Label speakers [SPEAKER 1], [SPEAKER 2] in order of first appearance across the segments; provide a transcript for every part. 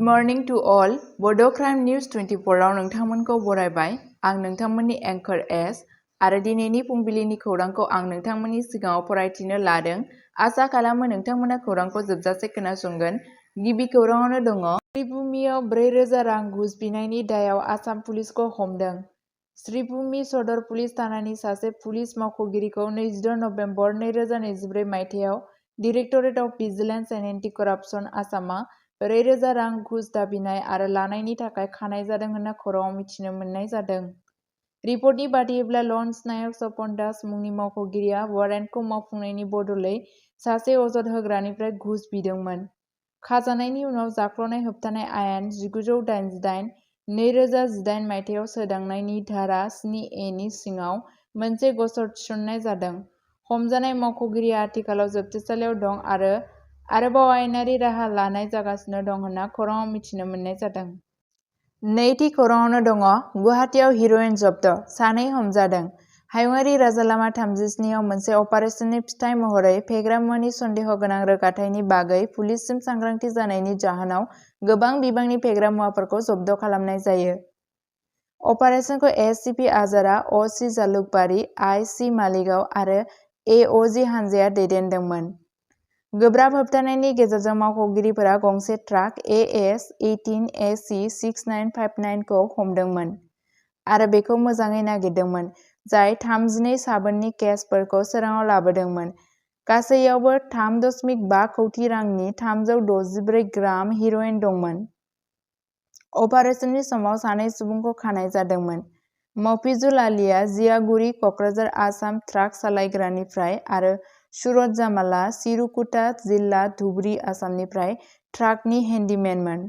[SPEAKER 1] morning to all. Bodo News 24 आव नोंथांमोनखौ बरायबाय। आं नोंथांमोननि एंकर एस आरो दिनैनि फुंबिलिनि खौरांखौ आं नोंथांमोननि सिगाङाव फरायथिनो लादों। आसा खालामो नोंथांमोना खौरांखौ जोबजासे खोनासंगोन। गिबि खौराङावनो दङ। श्रीभूमियाव 4,000 रां घुस बिनायनि दायाव आसाम पुलिसखौ हमदों। श्रीभूमि सदर पुलिस थानानि सासे पुलिस मावख'गिरिखौ 22 नबेम्बर 2024 मायथाइयाव directorate of vigilance and anti कराप्सन आसामआ 4,000 रां घुस दाबिनाय आरो लानायनि थाखाय खानाय जादों होनना खौराङाव मिथिनो मोननाय जादों। रिपर्टनि बादियैब्ला लन्स नायक सपन दास मुंनि मावख'गिरिया वारेन्टखौ मावफुंनायनि बदलै सासे अजद होग्रानिफ्राय घुस बिदोंमोन। खाजानायनि उनाव जाख्ल'नाय होबथानाय आयेन 1988 2018 मायथाइयाव सोदांनायनि धारा 7A नि सिङाव मोनसे गसर थिसननाय जादों। हमजानाय मावख'गिरिया आथिखालाव जोबथेसालियाव दं आरो आरोबाव आयेनारि राहा लानाय जागासिनो दं होनना खौराङाव मिथिनो मोननाय जादों। नैथि खौराङावनो दङ। गुवाहाटीआव हिर'इन जब्द, 2 हमजादों। हायुङारि राजालामा 37 आव मोनसे अपारेसननि फिथाइ महरै फेग्रा मुवानि सन्देह गोनां रोगाथायनि बागै पुलिससिम सांग्रांथि जानायनि जाहोनाव गोबां बिबांनि फेग्रा मुवाफोरखौ जब्द खालामनाय जायो। अपारेसनखौ एससिपि आजारा, अ.सि. जालुकबारी, आइ.सि. मालिगाव आरो एअजि हानजाया दैदेनदोंमोन। गोब्राब होबथानायनि गेजेरजों मावख'गिरिफोरा गंसे ट्राक AS-18AC 6959 खौ हमदोंमोन आरो बेखौ मोजाङै नागिरदोंमोन, जाय 32 साबोननि केसफोरखौ सोराङाव लाबोदोंमोन। गासैयावबो 3.5 कौटि रांनि 364 ग्राम हिर'इन दंमोन। अपारेसननि समाव 2 सुबुंखौ खानाय जादोंमोन। मफिजुल आलीआ जियागुरी, क'क्राझार आसाम ट्राक सालायग्रानिफ्राय आरो सुरत जामालआ चिरुकुटा जिल्ला धुबरी आसामनिफ्राय ट्राकनि हेन्डीमेनमोन।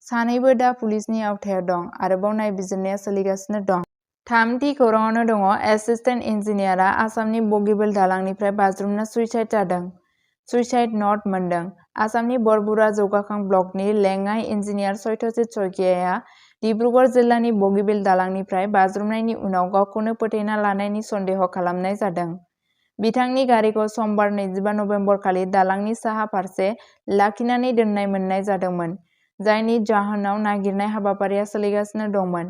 [SPEAKER 1] सानैबो दा पुलिसनि आवथायाव दं। आरोबाव नायबिजिरनाया सोलिगासिनो दं। थामथि खौराङावनो दङ। एसिस्टेन्ट इन्जिनियारआ आसामनि बगिबिल दालांनिफ्राय बाज्रुमना सुइसाइड जादों। सुइसाइड नट मोनदों। आसामनि बरबुरा जौगाखां ब्लकनि लेङाइ इन्जिनियार सत्यजित शइकियाआ डिब्रुगड़ जिल्लानि बगिबिल दालांनिफ्राय बाज्रुमनायनि उनाव गावखौनो फोथैना लानायनि सन्देह खालामनाय जादों। बिथांनि गारिखौ समबार 25 नबेम्बर खालि दालांनि साहा फारसे लाखिनानै दोननाय मोननाय जादोंमोन, जायनि जाहोनाव नागिरनाय हाबाफारिया सोलिगासिनो दंमोन।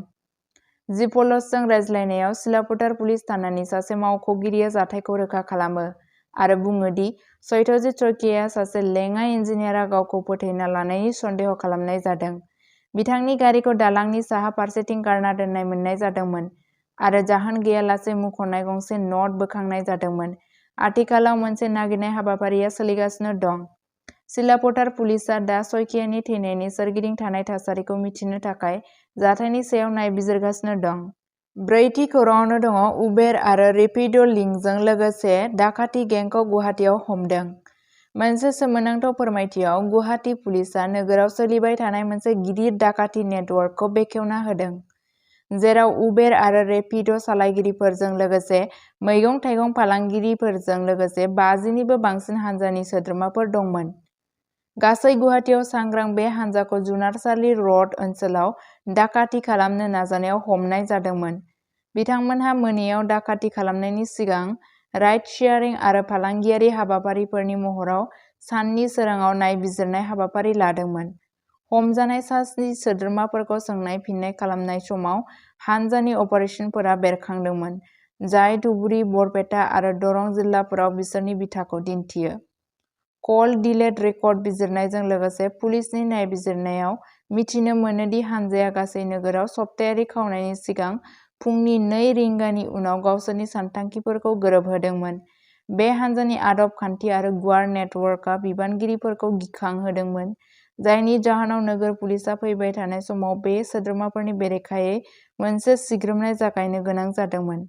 [SPEAKER 1] जि पल्सजों रायज्लायनायाव सिलाफोथार पुलिस थानानि सासे मावख'गिरिया जाथायखौ रोखा खालामो आरो बुङो दि सत्यजित शइकियाआ सासे लेङाइ इन्जिनियारआ गावखौ फोथैना लानायनि सन्देह खालामनाय जादों। बिथांनि गारिखौ दालांनि साहा फारसेथिं गारना दोननाय मोननाय जादोंमोन आरो जाहोन गैयालासे मुंख'नाय गंसे न'ट बोखांनाय जादोंमोन। आथिखालाव मोनसे नागिरनाय हाबाफारिया सोलिगासिनो दं। सिलाफोथार पुलिसआ दा शइकियानि थैनायनि सोरगिदिं थानाय थासारिखौ मिथिनो थाखाय जाथायनि सायाव नायबिजिरगासिनो दं। ब्रैथि खौराङावनो दङ। उबेर आरो रेपिड' लिंकजों लोगोसे दाखाथि गेंखौ गुवाहाटीआव हमदों। मोनसे सोमोनांथाव फोरमायथियाव गुवाहाटी पुलिसआ नोगोराव सोलिबाय थानाय मोनसे गिदिर दाखाथि नेटवर्कखौ बेखेवना होदों, जेराव उबेर आरो रेपिड' सालायगिरिफोरजों लोगोसे मैगं-थाइगं फालांगिरिफोरजों लोगोसे 50 निबो बांसिन हानजानि सोद्रोमाफोर दंमोन। गासै गुवाहाटीआव सांग्रां बे हानजाखौ जुनारसालि र'ड ओनसोलाव दाखाथि खालामनो नाजानायाव हमनाय जादोंमोन। बिथांमोनहा मोनायाव दाखाथि खालामनायनि सिगां राइड शेयारिं आरो फालांगियारि हाबाफारिफोरनि महराव साननि सोराङाव नायबिजिरनाय हाबाफारि लादोंमोन। हमजानाय सा 7 सोद्रोमाफोरखौ सोंनाय फिननाय खालामनाय समाव हानजानि अपारेशनफोरा बेरखांदोंमोन, जाय धुबुरी, बरपेटा आरो दरं जिल्लाफोराव बिसोरनि बिथाखौ दिन्थियो। कल डिलेट रेकर्ड बिजिरनायजों लोगोसे पुलिसनि नायबिजिरनायाव मिथिनो मोनो दि हानजाया गासै नोगोराव सप्तायारि खावनायनि सिगां फुंनि 2 रिंगानि उनाव गावसोरनि सानथांखिफोरखौ गोरोबहोदोंमोन। बे हानजानि आदब खान्थि आरो गुवार नेटवर्कआ बिबानगिरिफोरखौ गिखांहोदोंमोन, जायनि जाहोनाव नोगोर पुलिसआ फैबाय थानाय समाव बे सोद्रोमाफोरनि बेरेखायै मोनसे सिग्रोमनाय जागायनो गोनां जादोंमोन।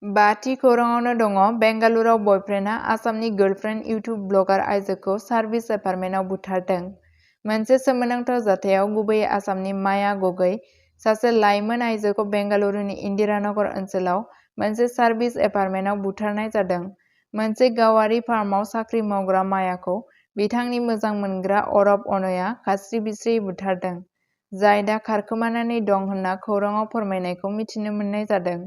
[SPEAKER 1] बाथि खौराङावनो दङ। बेंगालुरुआव बयफ्रेन्डआ आसामनि गार्लफ्रेन्ड इउटुब ब्लगार आइजोखौ सार्भिस एपार्टमेन्टआव बुथारदों। मोनसे सोमोनांथाव जाथायाव, गुबैयै आसामनि माया गगৈ, सासे लाइमोन आइजोखौ बेंगालुरुनि इन्दिरानगर ओनसोलाव मोनसे सार्भिस एपार्टमेन्टआव बुथारनाय जादों। मोनसे गावारि फार्माव साख्रि मावग्रा मायाखौ बिथांनि मोजां मोनग्रा अरब अन'या खास्रि-बिस्रियै बुथारदों, जाय दा खारखोमानानै दं होनना खौराङाव फोरमायनायखौ मिथिनो मोननाय जादों।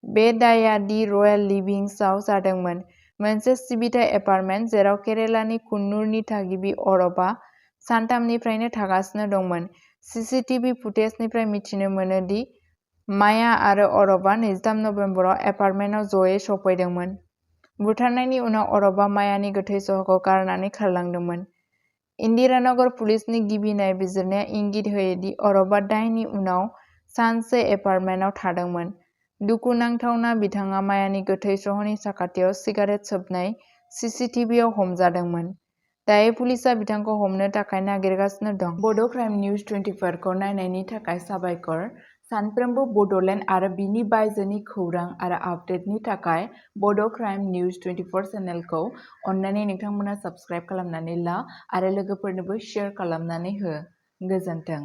[SPEAKER 1] बे दायआ दि रयेल लिभिंसआव जादोंमोन, मोनसे सिबिथाइ एपार्टमेन्ट जेराव केरेलानि कुन्नुरनि थागिबि अरबआ सानथामनिफ्रायनो थागासिनो दंमोन। CCTV फुटेजनिफ्राय मिथिनो मोनो दि माया आरो अरबा 23 नबेम्बराव एपार्टमेन्टआव जयै सफैदोंमोन। बुथारनायनि उनाव अरबा मायानि गोथै सह'खौ गारनानै खारलांदोंमोन। इन्दिरानगर पुलिसनि गिबि नायबिजिरनाया इंगित होयो दि अरबा दायनि उनाव सानसे एपार्टमेन्टआव थादोंमोन। दुखुनांथावना बिथाङा मायानि गोथै सह'नि साखाथियाव सिगारेट सोबनाय CCTVआव हमजादोंमोन। दायो पुलिसआ बिथांखौ हमनो थाखाय नागिरगासिनो दं। बड' क्राइम निउज 24 खौ नायनायनि थाखाय साबायखर। सानफ्रोमबो बड'लेण्ड आरो बिनि बायजोनि खौरां आरो आपडेटनि थाखाय बड' क्राइम निउज 24 चेनेलखौ अन्नानै नोंथांमोना साबस्क्राइब खालामनानै ला आरो लोगोफोरनोबो शेयार खालामनानै हो। गोजोन्थों।